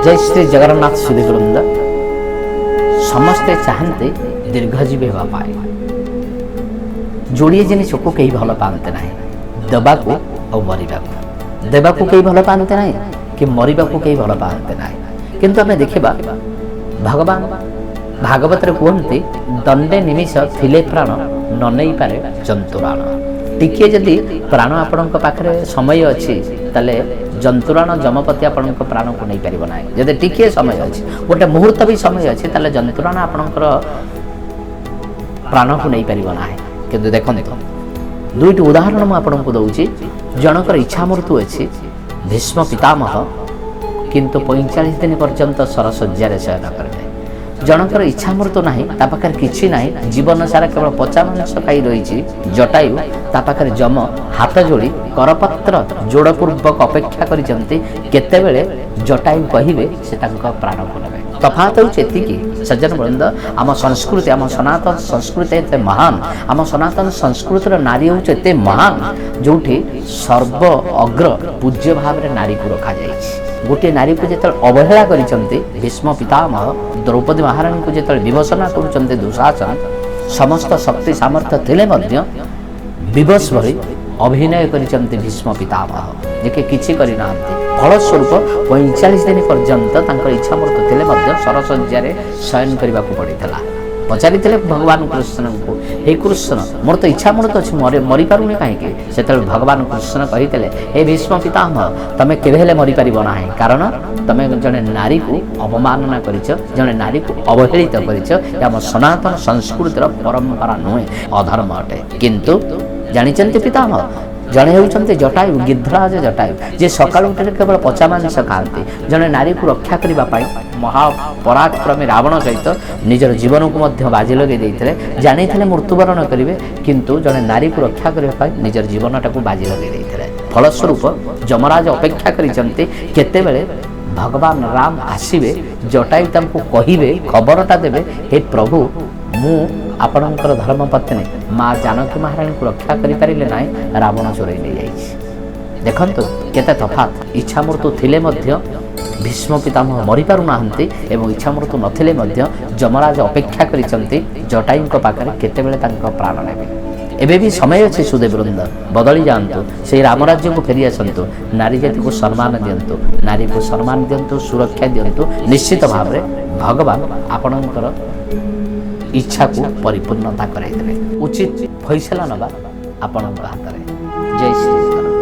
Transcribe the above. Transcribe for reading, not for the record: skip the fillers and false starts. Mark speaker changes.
Speaker 1: ଜୟ ଶ୍ରୀ ଜଗନ୍ନାଥ ସୁଧୀବୃନ୍ଦ। ସମସ୍ତେ ଚାହାନ୍ତି ଦୀର୍ଘଜୀବୀ ହେବା ପାଇଁ। ଯୋଡ଼ିଏ ଜିନିଷକୁ କେହି ଭଲ ପାଆନ୍ତି ନାହିଁ, ଦେବାକୁ ଆଉ ମରିବାକୁ। ଦେବାକୁ କେହି ଭଲ ପାଆନ୍ତି ନାହିଁ କି ମରିବାକୁ କେହି ଭଲ ପାଆନ୍ତି ନାହିଁ। କିନ୍ତୁ ଆମେ ଦେଖିବା ଭଗବାନ ଭାଗବତରେ କୁହନ୍ତି, ଦଣ୍ଡେ ନିମିଷ ଥିଲେ ପ୍ରାଣ ନ ନେଇପାରେ ଜନ୍ତୁରାଣ। ଟିକିଏ ଯଦି ପ୍ରାଣ ଆପଣଙ୍କ ପାଖରେ ସମୟ ଅଛି, ତାହେଲେ ଜନ୍ତୁରାଣ ଯମପତି ଆପଣଙ୍କ ପ୍ରାଣକୁ ନେଇପାରିବ ନାହିଁ। ଯଦି ଟିକିଏ ସମୟ ଅଛି, ଗୋଟେ ମୁହୂର୍ତ୍ତ ବି ସମୟ ଅଛି, ତାହେଲେ ଜନ୍ତୁରାଣ ଆପଣଙ୍କର ପ୍ରାଣକୁ ନେଇପାରିବ ନାହିଁ। କିନ୍ତୁ ଦେଖନ୍ତୁ, ଦୁଇଟି ଉଦାହରଣ ମୁଁ ଆପଣଙ୍କୁ ଦେଉଛି। ଜଣଙ୍କର ଇଚ୍ଛା ମୃତ୍ୟୁ ଅଛି, ଭୀଷ୍ମ ପିତାମହ, କିନ୍ତୁ 45 ଦିନ ପର୍ଯ୍ୟନ୍ତ ସରଶଯ୍ୟାରେ ଶୟନ କରିଲେ। ଜଣଙ୍କର ଇଚ୍ଛା ମୃତ୍ୟୁ ନାହିଁ, ତା ପାଖରେ କିଛି ନାହିଁ, ଜୀବନ ସାରା କେବଳ ପଚା ମାଂସ ଖାଇ ରହିଛି ଜଟାୟୁ, ତା ପାଖରେ ଯମ ହାତ ଯୋଡ଼ି କରପତ୍ର ଯୋଡ଼ପୂର୍ବକ ଅପେକ୍ଷା କରିଛନ୍ତି କେତେବେଳେ ଜଟାୟୁ କହିବେ ସେ ତାଙ୍କ ପ୍ରାଣକୁ ନେବେ। ତଫାତ ହେଉଛି ଏତିକି ସଜ୍ଜନ ବୃନ୍ଦ, ଆମ ସଂସ୍କୃତି, ଆମ ସନାତନ ସଂସ୍କୃତି ଏତେ ମହାନ, ଆମ ସନାତନ ସଂସ୍କୃତିର ନାରୀ ହେଉଛି ଏତେ ମହାନ, ଯେଉଁଠି ସର୍ବ ଅଗ୍ର ପୂଜ୍ୟ ଭାବରେ ନାରୀକୁ ରଖାଯାଇଛି। ଗୋଟିଏ ନାରୀକୁ ଯେତେବେଳେ ଅବହେଳା କରିଛନ୍ତି ଭୀଷ୍ମ ପିତାମହ, ଦ୍ରୌପଦୀ ମହାରାଣୀଙ୍କୁ ଯେତେବେଳେ ବିବସନା କରୁଛନ୍ତି ଦୁଃଶାସନ, ସମସ୍ତ ଶକ୍ତି ସାମର୍ଥ୍ୟ ଥିଲେ ମଧ୍ୟ ବିବଶ ଭଳି ଅଭିନୟ କରିଛନ୍ତି ଭୀଷ୍ମ ପିତାମହ, ଯେ କି କିଛି କରିନାହାନ୍ତି। ଫଳସ୍ୱରୂପ 45 ଦିନ ପର୍ଯ୍ୟନ୍ତ ତାଙ୍କର ଇଚ୍ଛା ମୃତ୍ୟୁ ଥିଲେ ମଧ୍ୟ ସରଶଯ୍ୟାରେ ଶୟନ କରିବାକୁ ପଡ଼ିଥିଲା। ପଚାରିଥିଲେ ଭଗବାନ କୃଷ୍ଣଙ୍କୁ, ହେ କୃଷ୍ଣ, ମୋର ତ ଇଚ୍ଛା ମୃତ୍ୟୁ ଅଛି, ମରିପାରୁନି କାହିଁକି? ସେତେବେଳେ ଭଗବାନ କୃଷ୍ଣ କହିଥିଲେ, ହେ ଭୀଷ୍ମ ପିତାମହ, ତମେ କେବେ ହେଲେ ମରିପାରିବ ନାହିଁ, କାରଣ ତମେ ଜଣେ ନାରୀକୁ ଅବମାନନା କରିଛ, ଜଣେ ନାରୀକୁ ଅବହେଳିତ କରିଛ। ଏ ଆମ ସନାତନ ସଂସ୍କୃତିର ପରମ୍ପରା ନୁହେଁ, ଅଧର୍ମ ଅଟେ। କିନ୍ତୁ ଜାଣିଛନ୍ତି ପିତାମହ, ଜଣେ ହେଉଛନ୍ତି ଜଟାୟୁ, ଗିଦ୍ଧରାଜ ଜଟାୟୁ, ଯିଏ ସକାଳୁ ଉଠିଲେ କେବଳ ପଚା ମାଂସ ଖାଆନ୍ତି, ଜଣେ ନାରୀକୁ ରକ୍ଷା କରିବା ପାଇଁ ମହାପରାକ୍ରମୀ ରାବଣ ସହିତ ନିଜର ଜୀବନକୁ ମଧ୍ୟ ବାଜି ଲଗାଇ ଦେଇଥିଲେ। ଜାଣିଥିଲେ ମୃତ୍ୟୁବରଣ କରିବେ, କିନ୍ତୁ ଜଣେ ନାରୀକୁ ରକ୍ଷା କରିବା ପାଇଁ ନିଜର ଜୀବନଟାକୁ ବାଜି ଲଗାଇ ଦେଇଥିଲେ। ଫଳସ୍ୱରୂପ ଯମରାଜ ଅପେକ୍ଷା କରିଛନ୍ତି କେତେବେଳେ ଭଗବାନ ରାମ ଆସିବେ, ଜଟାୟୁ ତାଙ୍କୁ କହିବେ, ଖବରଟା ଦେବେ, ହେ ପ୍ରଭୁ, ମୁଁ ଆପଣଙ୍କର ଧର୍ମପତ୍ନୀ ମା ଜାନକୀ ମହାରାଣୀଙ୍କୁ ରକ୍ଷା କରିପାରିଲେ ନାହିଁ, ରାବଣ ଚୋରେଇ ନେଇଯାଇଛି। ଦେଖନ୍ତୁ କେତେ ତଫାତ। ଇଚ୍ଛା ମୃତ୍ୟୁ ଥିଲେ ମଧ୍ୟ ଭୀଷ୍ମ ପିତାମହ ମରିପାରୁନାହାନ୍ତି, ଏବଂ ଇଚ୍ଛା ମୃତ୍ୟୁ ନଥିଲେ ମଧ୍ୟ ଯମରାଜ ଅପେକ୍ଷା କରିଛନ୍ତି ଜଟାୟୁଙ୍କ ପାଖରେ କେତେବେଳେ ତାଙ୍କ ପ୍ରାଣ ନେବେ। ଏବେ ବି ସମୟ ଅଛି ସୁଦେବୃନ୍ଦ, ବଦଳି ଯାଆନ୍ତୁ, ସେଇ ରାମରାଜ୍ୟକୁ ଫେରି ଆସନ୍ତୁ, ନାରୀ ଜାତିକୁ ସମ୍ମାନ ଦିଅନ୍ତୁ, ନାରୀକୁ ସମ୍ମାନ ଦିଅନ୍ତୁ, ସୁରକ୍ଷା ଦିଅନ୍ତୁ। ନିଶ୍ଚିତ ଭାବରେ ଭଗବାନ ଆପଣଙ୍କର ଇଚ୍ଛାକୁ ପରିପୂର୍ଣ୍ଣତା କରାଇଦେବେ। ଉଚିତ ଫଇସଲା ନେବା ଆପଣଙ୍କ ହାତରେ। ଜୟ ଶ୍ରୀ ଜଗନ୍ନାଥ।